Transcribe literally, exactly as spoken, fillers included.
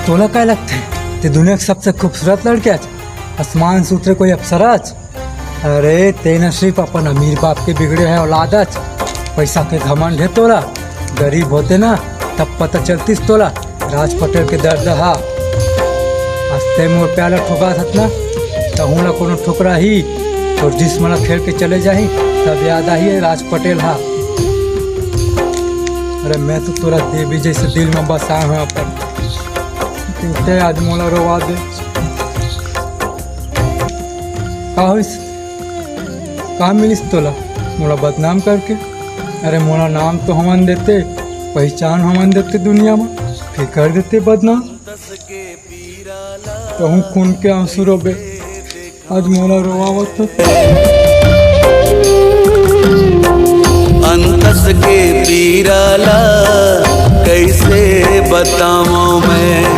तोला काय लगथे, ते दुनिया के सबसे खूबसूरत लड़के अच, आसमान से उतरे कोई अप्सरा अच? अरे, ते न सिर्फ अपन अमीर बाप के बिगड़े हे औलाद अच, पैसा के घमंड हे तोला। गरीब होते ना, तब पता चलतीस तोला राज पटेल के दर्द हा। आज ते मोर प्यार ला ठुकराथस ना, तहूं ला कोनो ठुकराही, तोर जिस्म ला खेल के चले जाही, तब याद आही राज पटेल हा। अरे, मैं तो तोला देवी जैसे दिल में बसा हूँ अपन, ते आज मोला रोवा दे। का होइस? का मिलिस तोला मोला बदनाम करके? अरे, मोला नाम तो हमन देते, पहचान हमन देते दुनिया में, फिर कर देते बदनाम। कहूँ खून के आंसू रोबे, आज मोला रोवावत हे। अंतस के पीरा ला कैसे बतावं मैं,